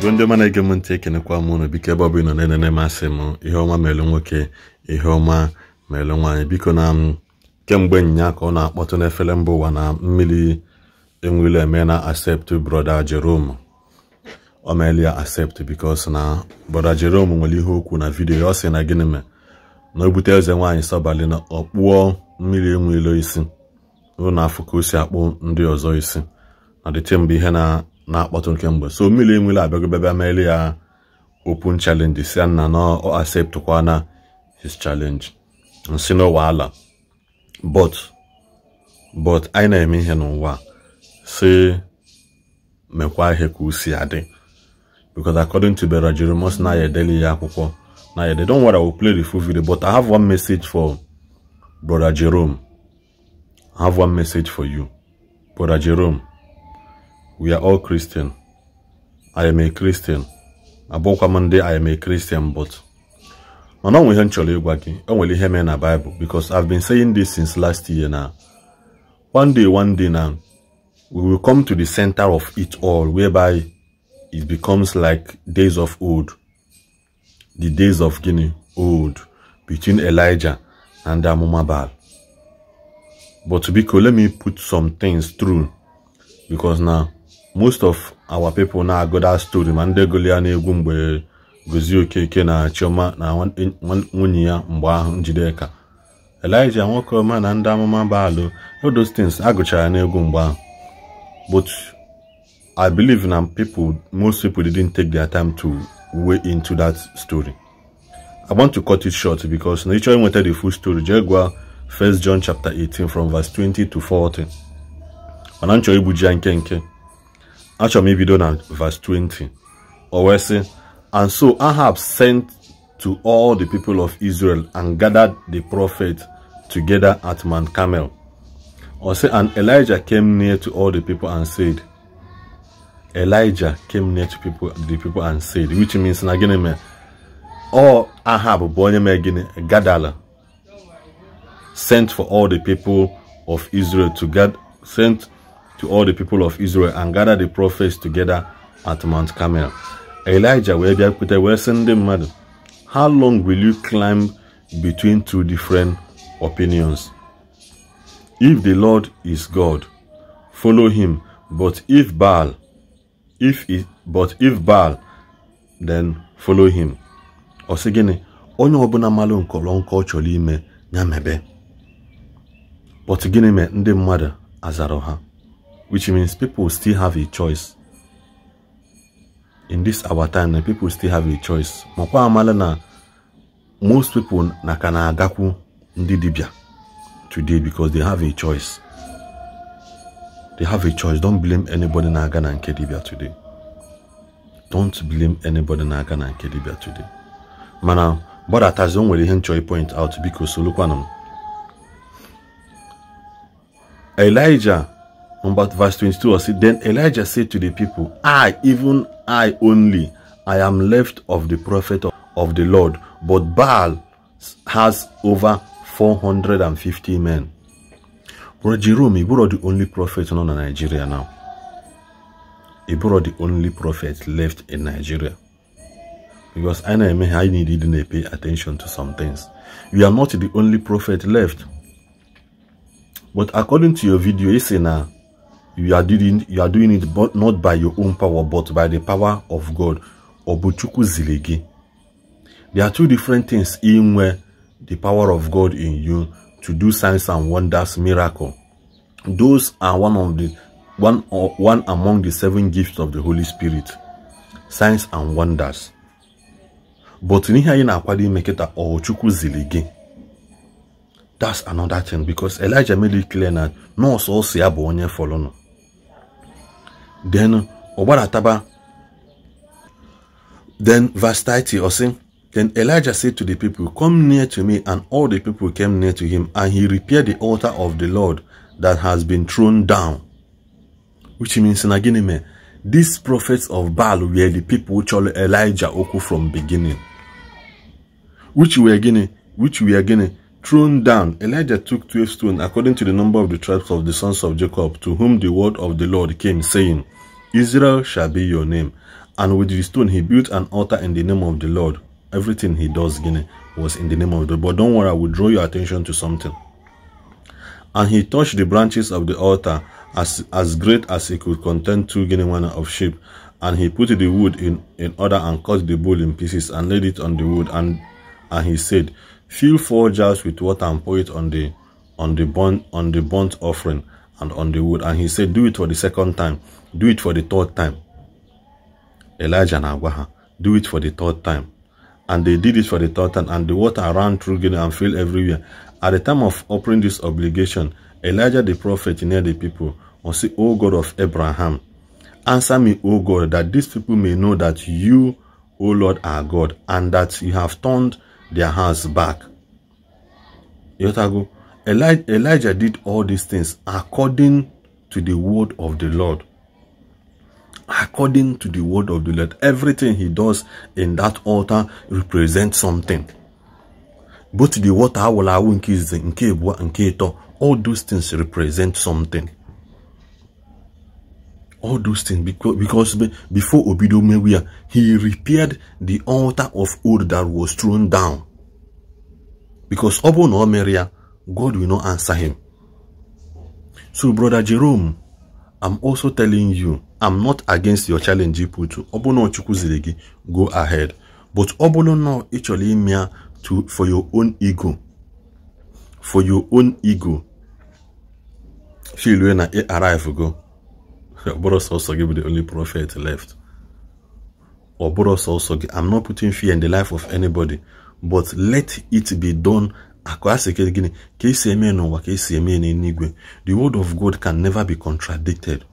Igbo ndị ọma na-ege m ntị, ekenekwa m unu. Biko, ebe ọ bụla ị nọ na-enene masị m, ihe ọma mere nwoke, ihe ọma mere nwaanyị. Biko, na m kemgbe nya ka ọ na-akpọtụ n'efere mba ụwa na Mmiri Enweilo eme na accept Brother Jerome. O meela ya accept because na Brother Jerome nwere ihe okwu na video ya. Ọ sị na gịnị mee na o bute eze nwaanyị sọbalị na ọ kpụọ Mmiri Enweilo isi na afọ ka o si akpụ ndị ọzọ isi na the bụ ihe na na-akpọtụ kemgbe. So Mmiri Enweilo abịago bịa meeli ya open challenge, si na na ọ accept kwa na his challenge, nsi no wahala. But anyị na-eme ihe n'ụwa si mekwa ihe ka o si adị, because according to Brother Jerome, ọ sị na ya edeli ya akwụkwọ na ya. Don't worry, I will play the full video, but I have one message for Brother Jerome. I have one message for you, Brother Jerome. We are all Christian. I am a Christian. Abụkwa m ndị I am a Christian, but mana ọ nwe ihe m chọrọ ịgwa gị. O nwere ihe mere na Bible, because I've been saying this since last year. Na one day, one day now, we will come to the center of it all, whereby it becomes like days of old, the days of Guinea old, between Elijah and the Amụma Baal. But biko, let me put some things through, because now most of our people now go that story ma ndị gụrụ ya n'egwu mgbe Gozie Okeke na Chioma na nwunye ya mgbe ahụ, Njideka, Elijah nwoke ọma na ndị amụma Baal, all those things agụchara n'egwu mgbe ahụ. But I believe na people, most people didn't take their time to weigh into that story. I want to cut it short because na ịchọrọ inweta the full story, jee gwa 1 John chapter 18 from verse 20 to 40. Mana m chọrọ igbuji ya nkenke. Achọrọ m ibido na verse 20. O wee sị, "And so Ahab sent to all the people of Israel and gathered the prophets together at Mount Carmel." Ọ sị, "And Elijah came near to all the people and said," Elijah came near to people, the people and said, which means na gịnị mee? Ọ Ahab bụ onye mee gịnị? Gadala sent for all the people of Israel to get sent to all the people of Israel and gather the prophets together at Mount Carmel. Elijah wee bịakwute wee sị ndị mmadụ, "How long will you climb between two different opinions? If the Lord is God, follow him, but if Baal, if it, but if Baal, then follow him." Ọ sị gịnị? Onye ọbụla malụ nkọrọ nkọ ọ chọrọ ime ya mebe. But gịnị mee? Ndị mmadụ azara ha, which means people still have a choice. In this our time, na people still have a choice. Makwa amala na most people na ka na-agakwu ndị dibịa today because they have a choice. They have a choice. Don't blame anybody na-aga na nke dibịa today. Don't blame anybody na-aga na nke dibịa today. Mana gbadatazi, o nwere ihe nchọ point out. Biko solukwanụ m. Elijah, number verse 22 was, "Then Elijah said to the people, I, even I only, I am left of the prophet of the Lord, but Baal has over 450 men." Bro Jerome, you the only prophet nọ na Nigeria now. You the only prophet left in Nigeria. Because I know I need to pay attention to some things. You are not the only prophet left. But according to your video, you say now you are doing it, but not by your own power, but by the power of God. Ọ bụ Chukwu ziri gị. There are two different things in where the power of God in you to do signs and wonders, miracle. Those are one of the one or one among the seven gifts of the Holy Spirit. Signs and wonders. But n'ihe anyị na-akwado ime kịta, ọ Chukwu ziri gị? That's another thing, because Elijah made it clear na nọọsụ ọsọ ya bụ onye fọlụnụ. Then ọ gbadataba. Then verse 30, ọ sị, "Then Elijah said to the people, 'Come near to me,' And all the people came near to him, and he repaired the altar of the Lord that has been thrown down." Which means na gịnị mee? These prophets of Baal were the people who chọrọ Elijah okwu from beginning. Which were gịnị? Which were gịnị? Thrown down. "Elijah took 12 stones according to the number of the tribes of the sons of Jacob, to whom the word of the Lord came, saying, 'Israel shall be your name.' And with the stone, he built an altar in the name of the Lord. Everything he does, gini, was in the name of the Lord. But don't worry, I will draw your attention to something. And he touched the branches of the altar as great as he could contain 2 guinea of sheep. And he put the wood in order and cut the bull in pieces and laid it on the wood. And he said, fill 4 jars with water and pour it on the burnt offering and on the wood. And he said, do it for the second time. Do it for the third time. Elijah na agwa ha, do it for the third time. And they did it for the third time, and the water ran through Gideon and filled everywhere. At the time of offering this obligation, Elijah the prophet near the people and said, O God of Abraham, answer me, O God, that these people may know that you, O Lord, are God, and that you have turned their hands back. Elijah did all these things according to the word of the Lord. According to the word of the Lord. Everything he does in that altar represents something. Both the water, all those things represent something. All those things, because before Obido Mewia, he repaired the altar of wood that was thrown down. Because Obo no Maria, God will not answer him. So, Brother Jerome, I'm also telling you, I'm not against your challenge, Putu. Obo no Chukwuziregi, go ahead. But Obo no actually mia to for your own ego. For your own ego. Feel when I arrive go. Oboros also give the only prophet left. Oboros also, I'm not putting fear in the life of anybody, but let it be done. The word of God can never be contradicted.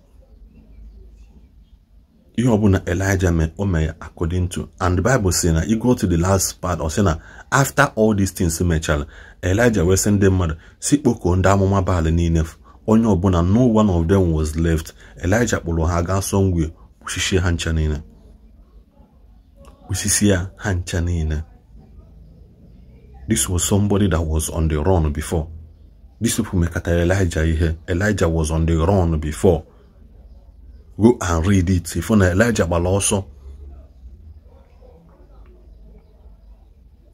Elijah according to, and the Bible says, you go to the last part or say, after all these things, Elijah will send them mother. No one of them was left. Elijah kpọrọ ha gaa somewhere kpuchisie ha ncha niile. Kpuchisie ha ncha niile. This was somebody that was on the run before. These people mekatara Elijah ihe. Elijah was on the run before. Go and read it. If na Elijah gbara ọsọ.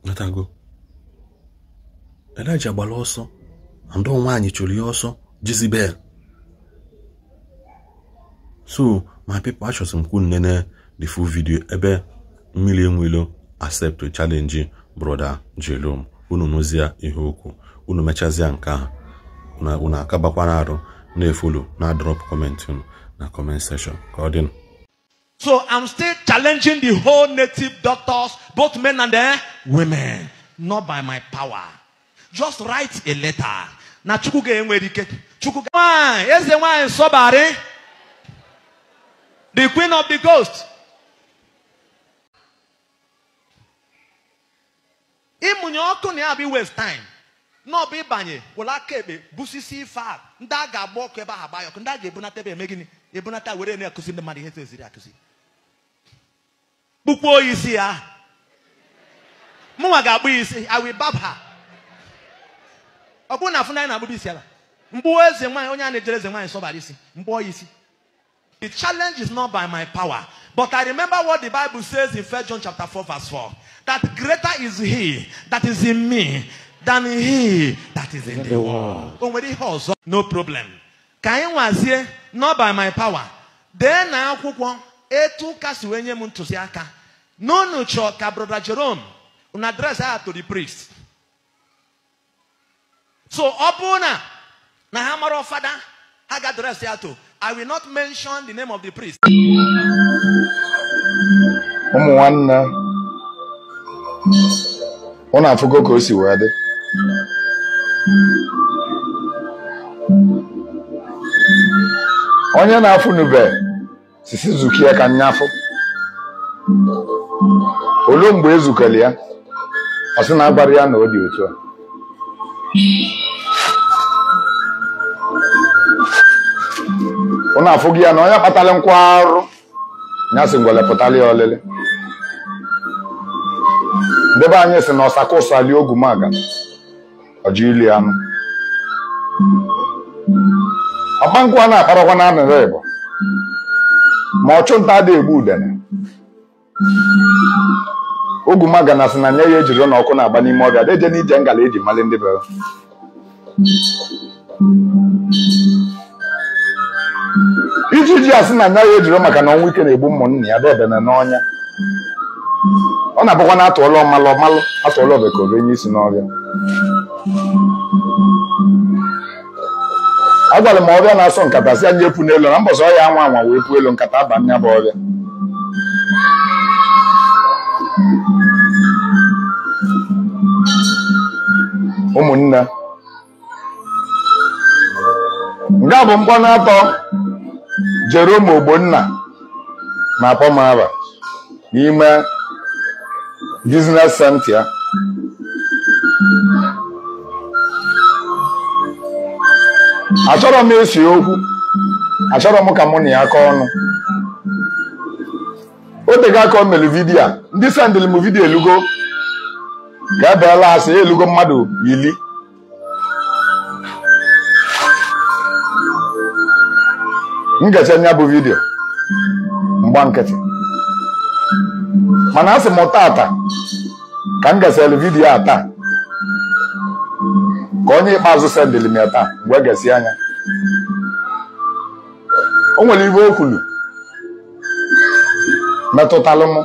Let her go. Elijah gbara ọsọ. And don't nwaanyị chụrụ ya ọsọ. Jezebel. So my people, achọsị m kwụ nene the full video ebe mmiri enwelo accept to challenge Brother Jerome. Unu nụzia ihe okwu, unu mechazia nke ahụ, unu akabakwana arụ na-efolo na drop comment unu na comment section. Ka ọ dị. So I'm still challenging the whole native doctors, both men and women, not by my power. Just write a letter. Na Chukwu ga-enwere ike. Chukwu ga eze nwanyị sọbarị, the queen of the ghost. Ịmụnye ọkụ na ya bụ waste time. Na ọ bụ ịbanye were aka ekpe busisi ife a ndị a ga-agba ọkụ ebe ahụ agba ya ọkụ, ndị a ga-ebunata ebe eme gịnị, ebunata were na-akụzi ndị mmadụ ihe eziri akụzi. Kpukpuo isi ya. Mụnwa ga-akpụ isi. I will barb her. Ọ bụrụ na afụ na na-agbụbụ isi ala mgbuo eze nwaanyị, onye a na-ejere eze nwaanyị sọbara isi, mgbuo isi. The challenge is not by my power, but I remember what the Bible says in 1 John chapter 4 verse 4, that greater is he that is in me than he that is in the world. O nwere ihe ọzọ, no problem. Ka anyị nwazie, not by my power. Dee na akwụkwọ etu ụka si wee nye m ntụziaka n'unu chọọ ka Brother Jerome una address ya to the priest. So ọ bụrụ na ha mara fada, ha ga-address ya to. I will not mention the name of the priest. Ụmụ nwanne, ụnụ afụgo ka o si wee dị. Onye na-afụnube sisi zukie ka nyafụ. Olu mgbe ezukere ya, ọ sị na agbara ya na ọ dị otu a. Ụnụ afụghị ya na onye kpatara nkwa arụ ya sị ngwele pụtara ya ọlịlị. Ndebe anyị sị na ọsaka ụsali ogumaga ọjị ili anụ. Ọkpa nkwa na-akparakwa na anịrị ịbụ ma ọchụnta adịghị egbu udene. Ogwumagana sị na nye ya ejiri na ọkụ na-agba n'ime ọbịa deje n'ije ngala eji mali ndị bere. Ijiji a sị na nye ya ejiri maka na ọnwụ ike na-egbu ụmụnne ya debene n'ọnya. Ọ na-abụkwa na atụọla ọmalụ ọmalụ atụọla obekove onye isi n'ọbịa. Agwara m ọbịa na-asọ nkata si anyị epu n'elu na mbọsọ ọya anwa anwa wee puo elu nkata aba nya bụ ọbịa. Ụmụnne nga bụ mkpọ na-atọ Jerome Ogbonna na akpọmaba n'ime business center ya. Achọrọ m esi okwu, achọrọ m ka mụ na ya kọọ ọnụ. O tego aka o mere vidiyo a, ndị sendịrị m vidiyo elugo ka ebeela asị elugo mmadụ 10. M gacha nya bụ vidiyo mgba nkịtị, mana asị m tata ka m gasịrị vidiyo a taa ka onye ikpeazụ sendịrị m ya taa mgbe gesi anya. O nwere ibe o kwuru metụtalụ m,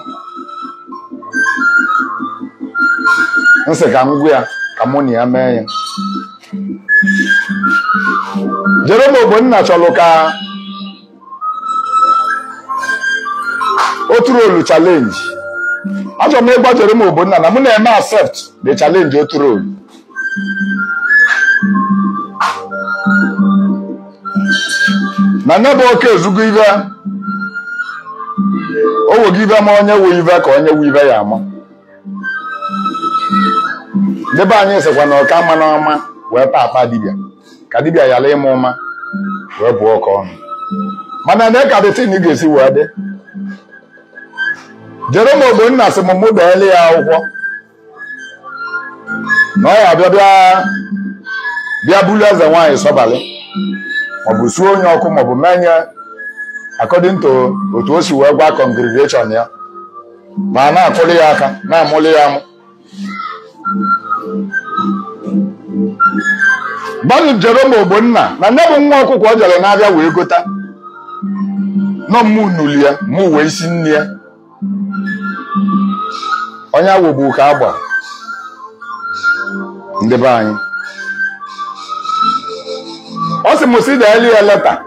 nsị ka m gwa ya ka mụ na ya mee ya. Jerome Ogbonna chọrọ ka o tụrụ challenge. Achọrọ m ịgwa Jerome Ogbonna na mụ na-eme accept the challenge o tụrụ. Na nye bụ oke ezugo ive o wogo ive ma onye wu ive ka onye wu ive ya ama. Ndị be anyị sịkwa na ọka ama n'ọma wee pa akpa dibịa ka dibịa yara ịma ụma wee bụọ ọka ọnụ. Mana na ka dịtin ga-esi wee dị. Jerome Ogbonna sị m mụ deele ya akwụkwọ na ọ ya abịa bịa bulu eze nwaanyị sọbalị maọbụ suo onye ọkụ maọbụ menye according to otu o si wee gwa congregation ya, ma na-akụli ya aka na-amụli ya amụ. Gbanụ Jerome Ogbonna na nne bụ nwa ọkụkọ ọ jere n'abịa wee gota nọ mụ nuli ya mụ wee isi nne ya. Onye awụgbu ka agba ndị be anyị. Ọ sị m si deeli ya leta.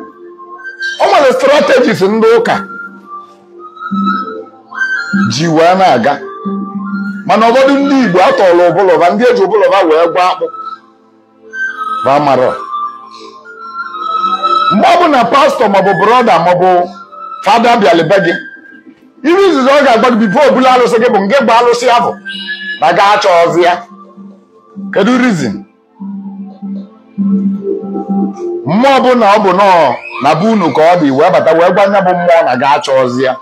O nwere strategies ndị ụka ji wee na-aga, mana ụfọdụ ndị Igbo atọọlụ ụbụlụba, ndị eji ụbụlụba wee gwa akpụ ba mara. Mgbe ọ bụ na pastọ maọbụ brọda maọbụ fada bịalịbe gị, ihe izizi ọ ga-agba gị bifo obula alụsị gị bụ nke gba alụsị ahụ na ga achọ ọzọ ya. Kedu reason? Mmụọ bụ na ọ bụ nọọ na be unu ka ọ dị wee bata wee gwa nya bụ mmụọ na ga achọ ọzọ ya.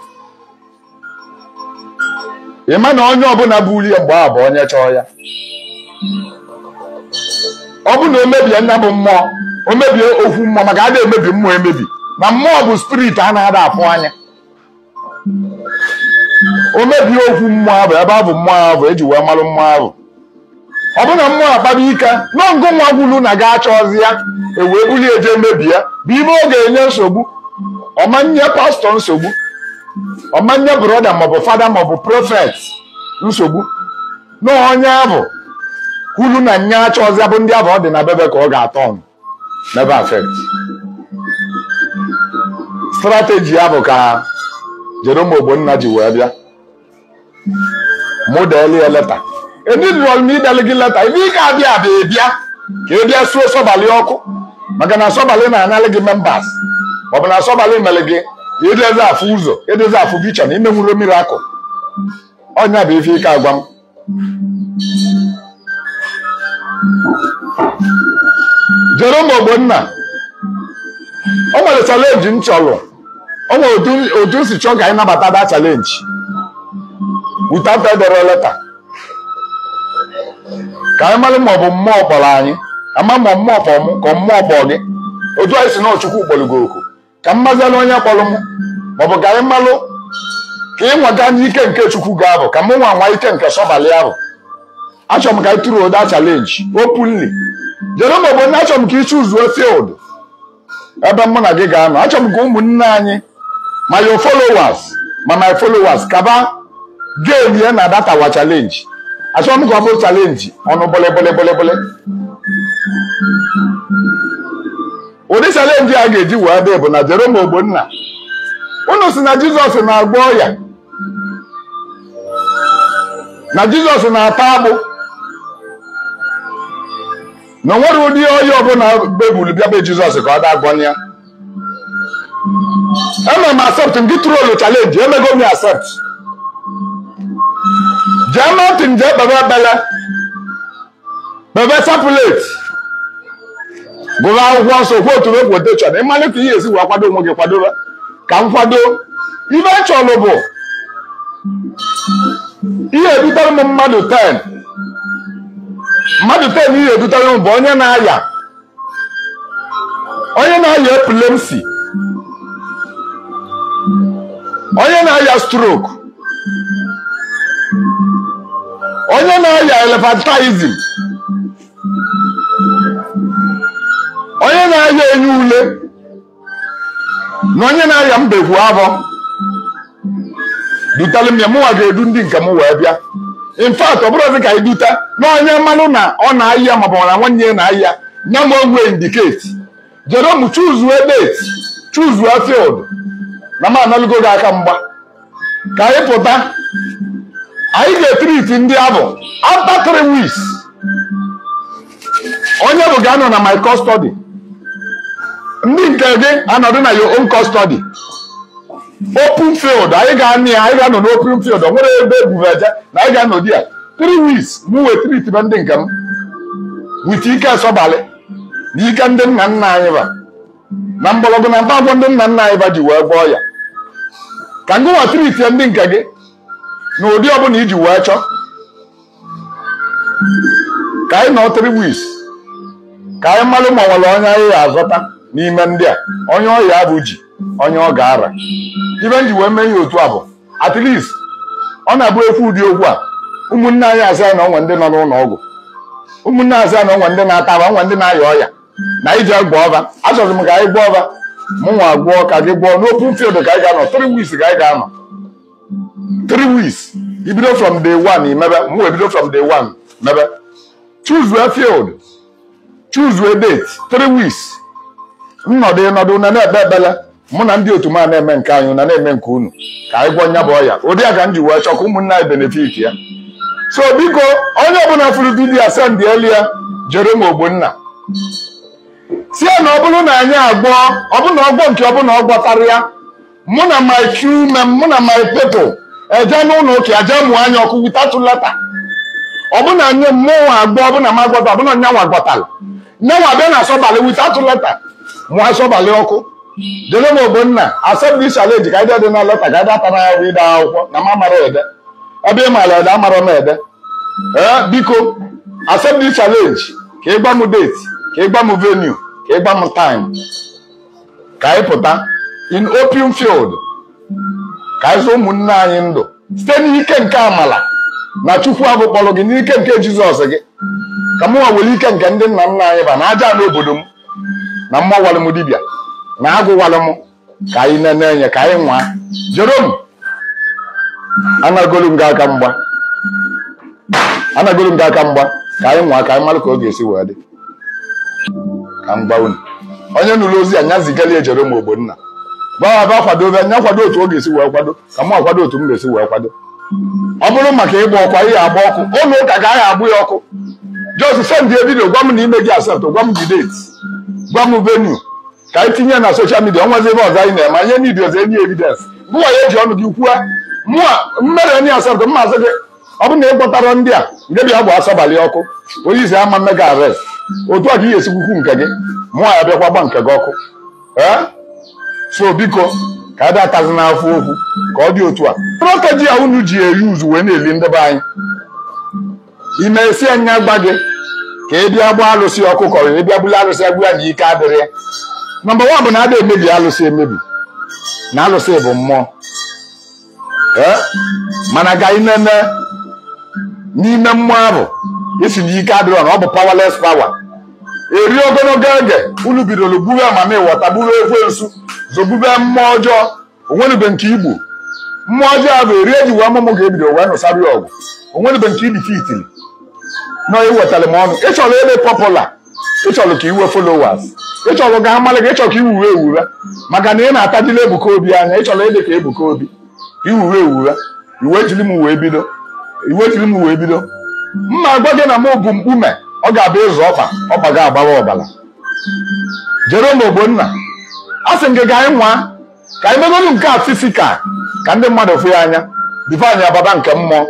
Ịma na onye ọbụla bụ uli ya mgbe ahụ bụ onye chọọ ya. Ọ bụ na o mebie nna bụ mmụọ, o mebie okwu mmụọ, maka a na-emebi mmụọ emebi na mmụọ bụ spirit a na-ada afụ anya. O mebie okwu mmụọ ahụ, ebe ahụ mmụọ ahụ eji wee malụ mmụọ ahụ. Ọ bụ na mmụọ akpaba ike nọ ngụ nwa gwulu na ga achọ ọzọ ya, e wee bulie eje mebie ya bụ ime ọ ga-enye nsogbu. Ọmanye pastọ nsogbu, ọmanye brọda maọbụ fada maọbụ prọfet nsogbu. Na onye ahụ kwulu na nya achọ ọzọ bụ ndị ahụ ọ dị na bebe ka ọ ga-atọ ọnụ n'ebe affect. Strategy ya bụ ka Jerome Ogbonna ji wee bịa mụ deeli ya leta. Enidrọl m ideli gị leta ibe ị ga-abịa abịa bịa ka ị bịa suo sọbalị ọkụ, maka na sọbalị na-analị gị members maọbụ na sọbalị mere gị edeze afụ ụzọ edeze afụ bicha na imenwuro miracle. Ọnya bụ ife ike agwa m. Jerome Ogbonna o nwere challenge m chọrọ, o nwere otu si chọọ ka anyị nabata that challenge without edere leta ka anyị mara ma ọ bụ mmụọ kpọrọ anyị, ama ma mmụọ kpọrọ m ka mmụọ kpọrọ gị. Otu anyị si na Chukwu kpọrọ gị oku ka m mazialụ onye kpọrọ m, maọbụ ka anyị malụ Ka ị nwaga n'ike nke Chukwu ga-abụ ka mụ nwa nwa ike nke sọbalị ahụ. Achọrọ m ka ị tụrụ ụda challenge openly. Jerome Ogbonna, achọrọ m ka ị chụzuo field ebe mụ na gị ga-anọ. Achọrọ m ka ụmụnne anyị ma your followers ma my followers kaba game ya na data wa challenge. Achọrọ m ka ọ bụrụ challenge ọnụ bọlịbọlịbọlịbọlị. Ụdị challenge a ga-eji wee dị bụ na Jerome Ogbonna, unu si na Jizọs na-agwọ ọya, na Jizọs na-ata agbụ, na onwere ụdị ọya ọbụla bebulu bịa be Jizọs ka ọ daa gwọ ya. Eme m accept gị trolu challenge, emego m accept. Jee mountain, jee kpebe ekpele, kpebe sapụlet, gụrụ akwụkwọ nsọ, kwuo otu ekwotechọn. Ịmalị ka ihe esi wee kwado onwe gị, kwadobe ka m kwado. Ibe chọrọ bụ ihe edutere m mmadụ 10. Mmadụ 10 ihe edutere m bụ onye na-aya, onye na-aya epilepsy, onye na-aya stroke, onye na-aya elephantism, onye na-aya enyi ule, na onye na-aya mbekwu abọ. Dutere m ya, mụnwa ga-edu ndị nke m wee bịa. In fact, ọ bụrụzi ka anyị dute na onye mmanụ na ọ na-aya maọbụ na nwanne ya na-aya, nye m ogwe indicate. Jerome, choose date, choose field, na m analụgo gị aka mgba ka anyị pụta. Anyị ga-etriti ndị abụ after 3 weeks. Onye bụ ga-anọ na my custody, ndị nke gị anọdụ na your own custody. Open field, anyị ga-anọ ya, anyị ga-anọ n'open field. Ọ nwere ebe ebubeje na anyị ga-anọ di ya 3 weeks. M wee triti ndị nke m with ike sọbalị na ike ndị nna nna anyị ba na mgbọrọgwụ na mkpaakwụkwọ ndị nna nna anyị ba ji wee gwọọ ya. Ka ngụwa triti ndị nke gị na ụdị ọbụla iji wee chọọ ka anyị nọ 3 weeks, ka anyị malụ ma nwere onye anyị ga-azọta n'ime ndị a, onye ọya bụ ji, onye ọ ga-ara. Ibe m ji wee mee ihe otu a bụ at least ọ na-abụ ekwu ụdị okwu a, ụmụnne anyị asị na onwe ndị nọ n'ụlọ ọgwụ, ụmụnne asị na onwe ndị na-ata aba, onwe ndị na-aya ọya, na iji gwọọ ọba. Achọrọ m ka anyị gwọọ ọba, mụ nwa gwọọ ka gị gwọọ n'open field ka anyị ga-anọ 3 weeks, ka anyị ga-anọ 3 weeks. Ibido from day 1 imebe, mụ ebido from day 1 mebe. Choose a field, choose a date, 3 weeks. Nnọdụ ịnọdụ na na-ekpe ekpele, mụ na ndị otu m a na-eme nke anyị na na-eme nke unu, ka anyị gwọọ nya bụ ọya. Ụdị a ka m ji wee chọọ ka ụmụnne anyị benefit ya. So biko, onye ọbụla fụrụ vidiyo send elia Jerome Ogbonna, si ya na ọ bụrụ na anyị agwọ, ọ bụrụ na ọgwọ nke ọbụla ọ gwọtara ya, mụ na my crewmen, mụ na my people eje n'ụlọ ụka aje mụọ anya ọkụ without letter. Ọ bụ na nye mụnwa agwọ, ọ bụ na m agwọta, ọ bụ na nyanwa gwọtara, nyanwa bịa na asọbalị without letter, mụọ asọbalị ọkụ. Jerome Ogbonna, accept this challenge ka anyị dị na leta, ka anyị data na ya ide akwụkwọ na m amara ede. Ebe ị maara ede, amara m ede. Ee, biko accept this challenge ka ị gwa m date, ka ị gwa m venue, ka ị gwa m time, ka anyị pụta in open field, ka anyị zụ ụmụnne anyị ndụ site n'ike nke amala na Chukwu abụ kpọrọ gị, n'ike nke Jizọs gị, ka mụnwa were ike nke ndị nna nna anyị ba na aja n'obodo m na mmụọ walụ m dibịa na agụwalụ m, ka anyị nene enye, ka anyị nwaa. Jerome, anagolu m gị aka mgba, anagolu m gị aka mgba, ka anyị nwaa, ka anyị malụ ka ọ ga-esi wee dị. Ka m gwa unu, onye nụrụ ozi a nya zigara Jerome Ogbonna, gwa ya ba kwadobe, nya kwado otu ọ ga-esi wee kwado, ka mụ akwado otu m ga-esi wee kwado. Ọ bụrụ maka ịgba ọkụ, anyị agba ọkụ, ụlọ ụka ga-agha agbụ ya ọkụ. Just send the video, gwa m na ime gị accept, gwa m the date, gwa m venue, ka anyị tinye na social media. Ọnwazi ebe ọzọ anyị na-eme ihe niile ọzọ, enyi evidence mụnwa ya eji ọnụ gị kwuo mụnwa mmere enyi accept mma asị gị, ọ bụ na ị kpọtara ndị a nke bịa gba asọbalị ọkụ, onye isi ama mmega arrest. Otu a ka ị ga-esikwukwu nke gị, mụnwa ya bịakwa gba nke gị ọkụ. Ee, so biko ka a bịa n'afọ okwu ka ọ dị otu a. Strategy a unu ji eyi uzu wee na-eli ndị be anyị, ime esi anya gba gị ka ị bịa gbaa alụsị ọkụ, kọrọ ị bịa bulu alụsị agbu ya na ike adịrị ya. Nọmba 1 bụ na ada emebi alụsị emebi, na alụsị bụ mmụọ. Ee, mana ga inene n'ime mmụọ ahụ isi na ike adịrọ na ọ bụ powerless power. Eri ogologo oge unu bidoro gbube amami wọta, gbube ekwensu, zogbube mmụọ ọjọọ, onwerube nke igbo mmụọ ọjọọ ahụ eri eji wee mụmụ ga-ebido wee nụsara ya ọgụ, onwerube nke ibite itili nọ iwetara m ọnụ. Ịchọrọ ebe popular, ịchọrọ ka iwe followers, ịchọrọ ka amalị gị, ịchọrọ ka iwuwe ewuwe, maka na ị na-atajila Ebuka Obi anya, ịchọrọ ịdị ka Ebuka Obi, ka iwuwe ewuwe, iwe jiri m wee bido, iwe jiri m wee bido. Mma agwa gị na mụ bụ mkpume, ọ ga-abịa ịzụ ọkpa, ọkpa ga-agbawa ọbala. Jerome Ogbonna, a sị m gị ka anyị nwaa, ka anyị megolu nke a fisikal ka ndị mmadụ fụ ya anya, bifo anyị ababa nke mmụọ,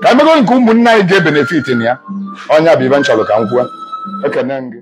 ka anyị megolu nke ụmụnne anyị ga-ebenefit na ya. Ọnya bụ ibe m chọrọ ka m kwuo. Ekene m gị.